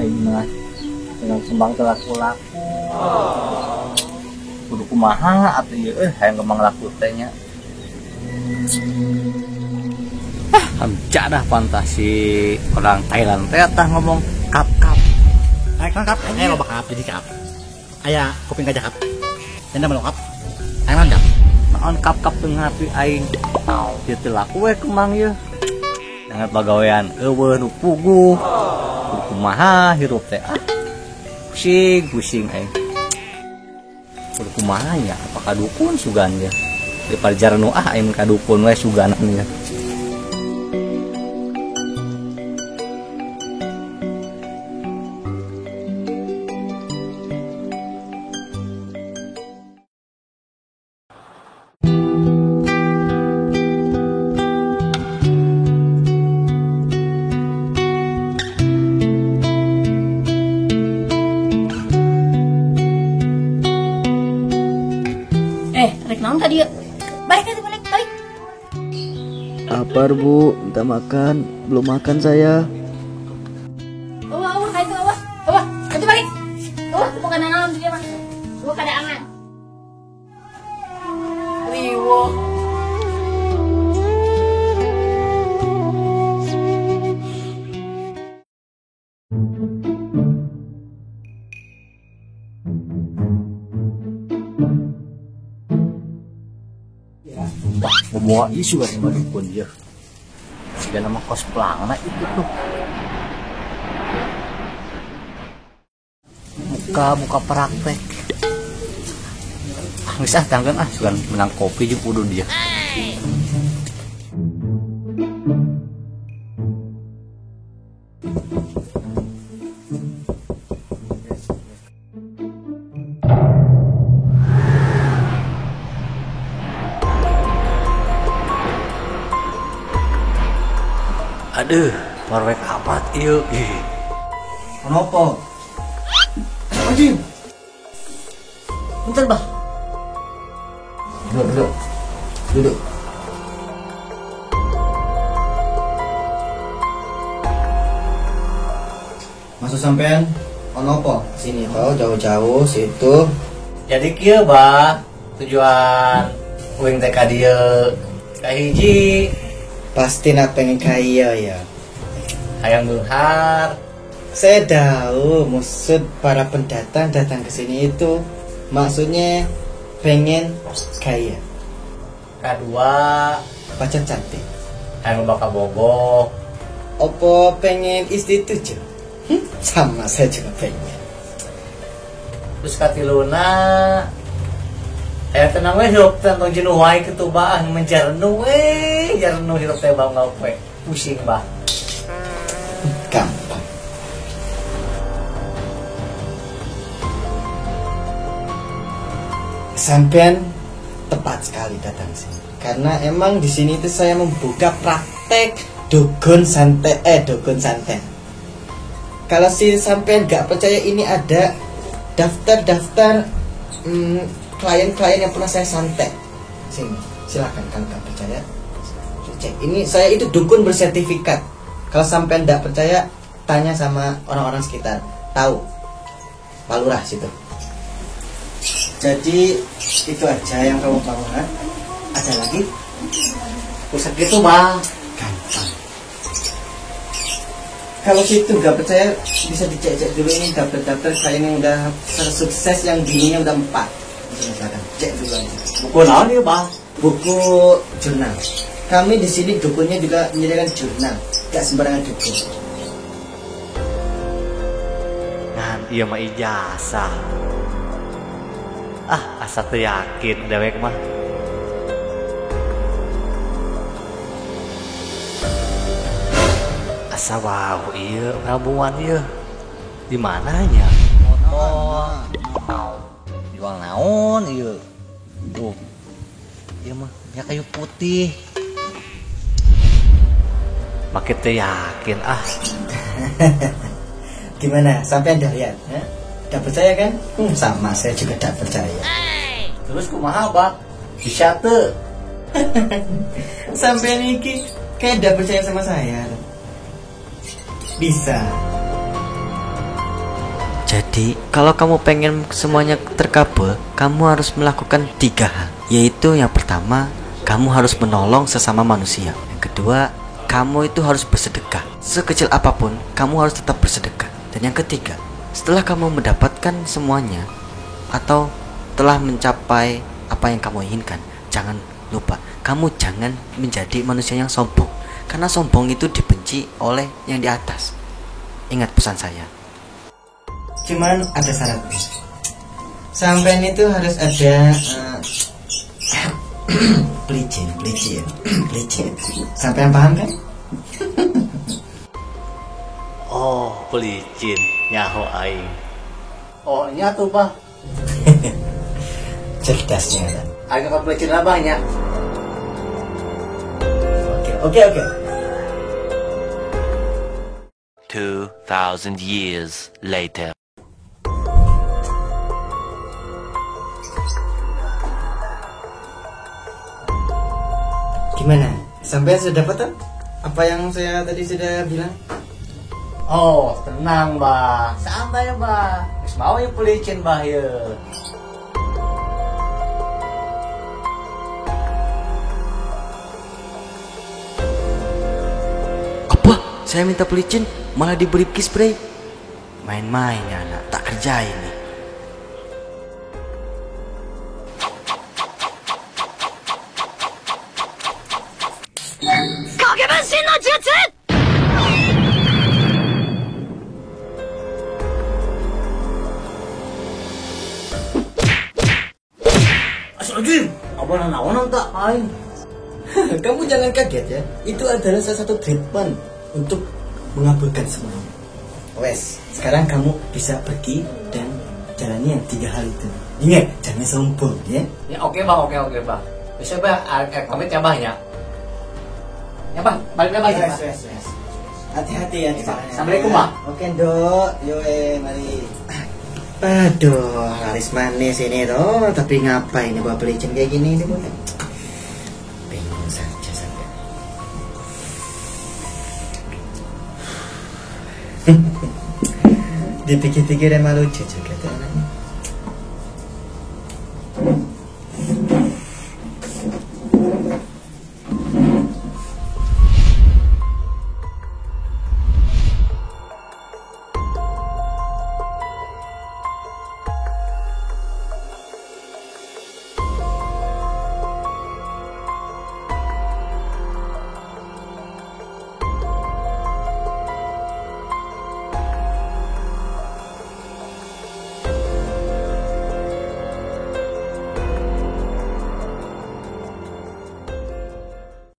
Aing mah dengan kembang teu laku-laku. Kudu kumaha atuh ieu hayang kembang laku teh nya. Ah, hamca dah fantasi orang Thailand teh tah ngomong kap kap. Ayo kap, ayo loba kap jadi kap. Aya kuping gajah kap. Denda melokap. Ayo naon kap? Naon kap kap teu ngarti aing. Ieu teu laku we kembang ieu. Dangat pagawean eueuh nu puguh. Kudu kumaha hirup teh ah. Pusing, pusing aing. Kudu kumaha nya, apakah dukun sugan ya? Daripada jarenu ah aing ka dukun we suganan ya. Rek naon tadi ya? Balik aja, balik, balik. Lapar bu, minta makan. Belum makan saya. Wah, wah, itu wah, wah, itu balik. Wah, bukan naon dia mah. Wah, kadangan. Wiwo. Bawa isu kan sama dukun ya. Siga nama kos pelangna itu tuh. Buka praktek. Ah, geus ah tangkeun ah sugan menang kopi jeung kudu dia. Aduh, warwek amat ieu. Kenapa? Anjing. Bentar, Bah. Duduk, duduk. Duduk. Masuk sampean, ono apa? Sini kau jauh-jauh situ. Jadi kieu, Bah. Tujuan uing teh ka dieu. Kahiji pasti nak pengen kaya ya. Hayang beunghar. Saya tahu maksud para pendatang datang ke sini itu maksudnya pengen kaya. Kedua, pacar cantik. Hayang bakal bogoh. Opo pengen istri tujuh? Sama saya juga pengen. Terus katiluna aya tenang we hirup teh tong jenuh wae kitu bah menjarenu we jarenu hirup teh bang we pusing bah. Gampang. Sampean tepat sekali datang sini. Karena emang di sini itu saya membuka praktek dukun santet, dukun santet. Kalau si sampean gak percaya, ini ada daftar-daftar klien-klien yang pernah saya santet. Sini, silakan kalau nggak percaya cek. Ini saya itu dukun bersertifikat. Kalau sampean nggak percaya, tanya sama orang-orang sekitar. Tahu Pak Lurah situ. Jadi itu aja yang kamu tahu kan? Ada lagi? Pusat gitu bang. Gampang. Kalau situ nggak percaya bisa dicek-cek dulu ini daftar-daftar klien yang udah sukses, yang bininya udah 4. Silakan cek dulu aja. Buku naon ya bang? Buku jurnal. Kami di sini dukunnya juga menyediakan jurnal, gak sembarangan dukun. Nah, iya mah ijazah. Ah, asa teu yakin dewek mah. Asa wow, iya rabuan ieu. Di mananya? Motor. Jual naon ieu? Tuh. Ieu mah nya kayu putih. Makin teu yakin ah. Gimana? Sampai Anda lihat, ya? Udah percaya kan? Sama, saya juga tidak percaya. Terus kumaha, Pak? Bisa teu? Sampai niki kayak udah percaya sama saya. Bisa. Jadi, kalau kamu pengen semuanya terkabul, kamu harus melakukan 3 hal. Yaitu yang pertama, kamu harus menolong sesama manusia. Yang kedua, kamu itu harus bersedekah. Sekecil apapun, kamu harus tetap bersedekah. Dan yang ketiga, setelah kamu mendapatkan semuanya atau telah mencapai apa yang kamu inginkan, jangan lupa, kamu jangan menjadi manusia yang sombong. Karena sombong itu dibenci oleh yang di atas. Ingat pesan saya. Cuman ada syaratnya. Sampean itu harus ada pelicin. Sampean paham kan? Oh, pelicin nyaho aing. Oh, nya tuh, Bah. Cerdasnya kan. Aing akan pelicin lah, Bah, nya. Oke. 2,000 years later. Gimana? Sampai sudah dapat tuh? Apa yang saya tadi sudah bilang? Oh, tenang, Bah. Santai, Bah. Wis mau ya pelicin, Bah, ya. Apa? Saya minta pelicin malah diberi spray. Main-main ya anak, tak kerjain nih. Kamu jangan kaget ya. Itu adalah salah satu treatment untuk mengabulkan semuanya. Wes, sekarang kamu bisa pergi dan jalani yang 3 hal itu. Ingat, jangan sombong ya. Ya oke, Bang, oke, Bang. Bisa, Bang, pamit ya, Bang, ya. Ya, Bang, balik ya, Bang. Wes. Hati-hati ya. Assalamualaikum, Bang. Oke, Nduk. Yo, mari. Aduh, laris manis ini toh, tapi ngapain ini bawa pelicin kayak gini ini, Bang? Bingung saja sampai. Dipikir-pikir emang lucu juga tuh anaknya.